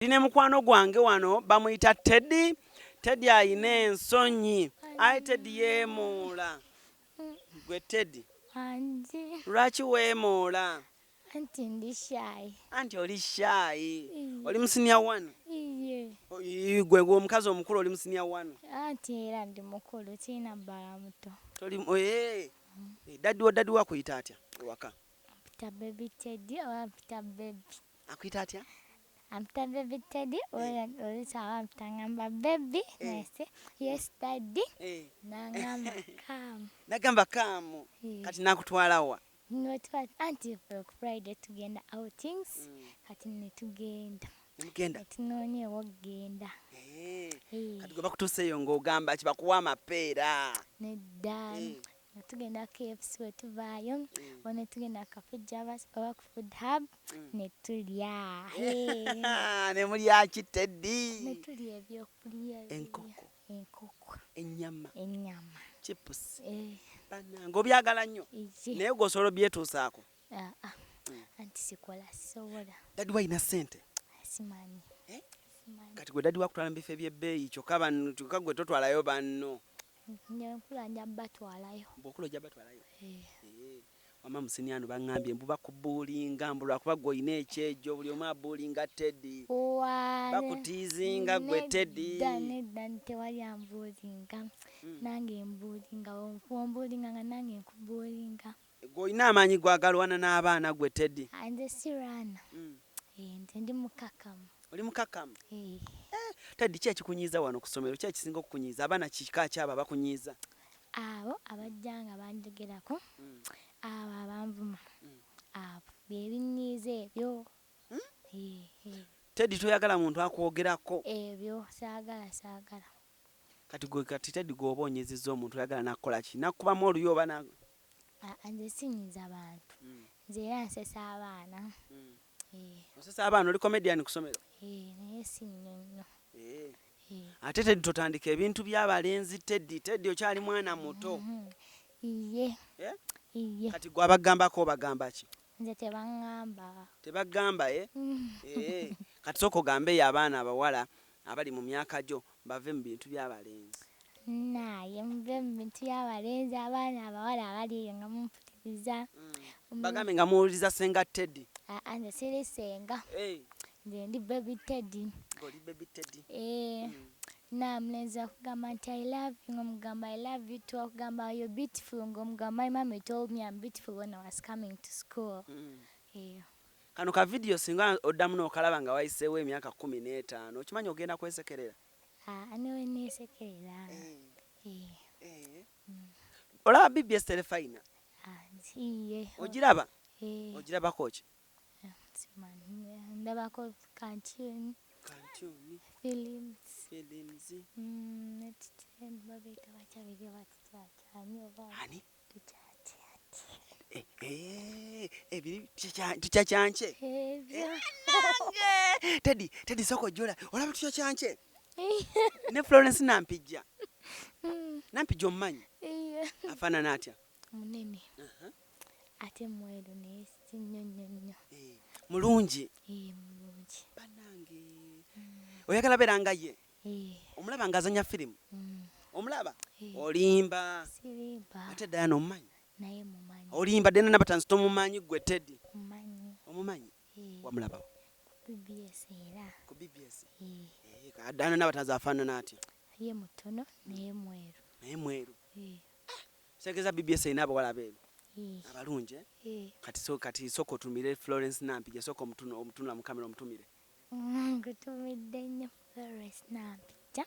Ndi ne mukwano gwange wano bamuyita Teddy. Teddy ayina ensonyi. Aye Teddy yeemoola. Gwe Teddy. Anti. Lwaki weemoola? Anti ndi shy. Anti oli shy. Oli mu senior one? Iye. Gwe gwe omukazi omukulu oli mu senior one? Anti era ndi mukulu sirina bbala muto. Toli eh. Daddy wo daddy wo akuyita atya ewaka? Ampita baby Teddy oba ampita baby. Akuyita atya? Ampita baby Teddy oluusi aba ampita ngamba baby naye yes daddy nangamba come. Nagamba come. Kati nakutwala wa? Notwa anti ku Friday tugenda outings kati ne tugenda. Nemugenda? Tunoonya ew'okugenda. Kati gwe bakutuuseeyo ng'ogamba ki bakuwa amapeera? Nedda. Nga tugenda KFC we tuvaayo oba ne tugenda Cafe Javas oba ku Food Hub ne tulya. Ne mulya ki Teddy? Ne tulya ebyokulya. Enkoko. Enkoko. Ennyama. Ennyama. Chips. Bannange obyagala nnyo. Naye gwe osobola obyetuusaako? Anti sikola sisobola. Daddy wo alina ssente? Simanyi. Kati gwe daddy wo akutwala mu bifo eby'ebbeeyi kyokka banno kyokka gwe totwalayo banno. Nkula nja batwalayo. Bw'okula ojja batwalayo? Wamma Musiniano baŋŋambye mbu bakubuulinga mbu lwakuba gwe olina ekyejo buli omu abuulinga Teddy. Bakutiizinga gwe Teddy. Nedda nedda tewali ambuulinga. Nange mbuulinga bw'ombuulinga nga nange nkubuulinga. Gwe olina amaanyi gwagalwana n'abaana gwe Teddy. Nze sirwana. Nze ndi mukakamu. Oli mukakamu? Teddy ki ekikunyiiza wano ku ssomero? Ki ekisinga okukunyiiza? Abaana kika ki abo abakunyiiza? Abo abajja nga banjogerako, abo abanvuma, abo bye binnyiiza ebyo. Teddy toyagala muntu akwogerako? Ebyo saagala saagala. Kati gwe kati Teddy gw'oba onyiizizza omuntu oyagala nakukola ki? Nakukubamu oluyi oba na Nze sinyiiza bantu. Nze era nsesa abaana. Osesa abaana oli comedian ku ssomero? Naye si nnyo nnyo. Ate Teddy totandika ebintu by'abalenzi Teddy. Teddy okyali mwana muto. Iye. Iye. Kati gwe abagambako obagamba ki? Nze tebaŋŋamba. Tebagamba eh? Kati sooka ogambeeyo abaana abawala abali mu myaka gyo bave mu bintu by'abalenzi. Naye muve mu bintu by'abalenzi abaana abawala abali eyo nga mumpuliriza. Bagambe nga muwuliriza Ssenga Teddy. Nze siri ssenga. Nze ndi baby Teddy. Oli baby Teddy. Namulenzi akugamba nti I love you ng'omugamba I love you too akugamba you're beautiful ng'omugamba my mommy told me I'm beautiful when I was coming to school. Kano ka video singa oddamu n'okalaba nga wayiseewo emyaka 15 okimanyi ogenda kwesekerera? Newe neesekerera. Olaba BBS Terefayina? Iye. Ogiraba? Ogirabako ki? Simanyi. Ndabako cartoon. Cartoon. Films. Films. Babeeta batya biri oba tukyakyani oba Ani? Tukyakyaki. Ebiri tukyakyankye. Ebyo. Nange! Teddy, Teddy sooka ojjola. Olaba tukyakyankye? Ne Florence Nampijja. Nampijja omumanyi? Afaanana atya? Munene. Ate mweru naye si nnyo nnyo nnyo. Mulungi? Mulungi. Bannange. Oyagala beera nga ye? Omulaba ng'azannya firimu? Omulaba? Olimba. Sirimba. Ate Diana omumanyi? Naye mumanyi. Olimba Diana Nabatanzi tomumanyi ggwe Teddy? Mumanyi. Omumanyi? Wamulabawo? Ku BBS era. Ku BBS? Diana Nabatanzi afaanana atya? Ye mutono naye mweru. Naye mweru? Kitegeeza BBS erina abawala abeeru? Abalungi, eh? Kati so, kati sooka otumire Florence Nampijja, sooka omutunula mu kamera omutumire. Nkutumidde nnyo Florence Nampijja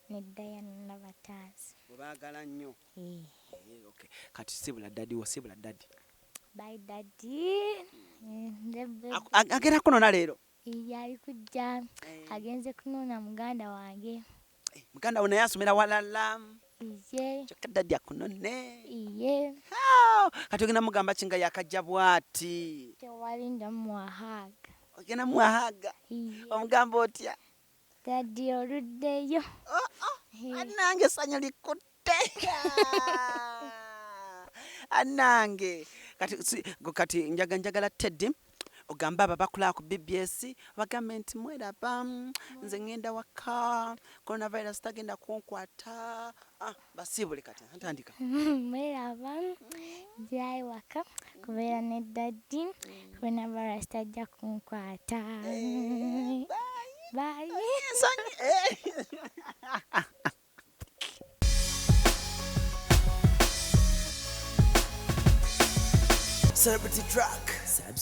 ne Diana Nabatanzi. Obaagala nnyo. Okay. Kati sibula daddy wo, sibula daddy. Bye daddy. Agenda kunona leero? Iye ali kujja. Agenze kunona muganda wange. Muganda wo naye asomera walala. Iye. Kyokka daddy akunone. Iye. Kati ogenda mugamba ki nga yakajja bw'ati? Tewali ndamuwa hug. Ogenda muwa hug? Iye. Omugamba otya? Daddy oluddeyo. Annange essanyu likutte. Annange. Kati si, kati njagala Teddy Ogambe abo abakulaba ku BBS, bagambe nti mweraba, nze ŋŋenda waka, coronavirus tagenda kunkwata. Ah, basiibule kati, ntandika. Mweraba, nzirayo waka kubeera ne daddy, coronavirus tajja kunkwata. Eh, bye. Ensonyi, eh. Celebrity Track.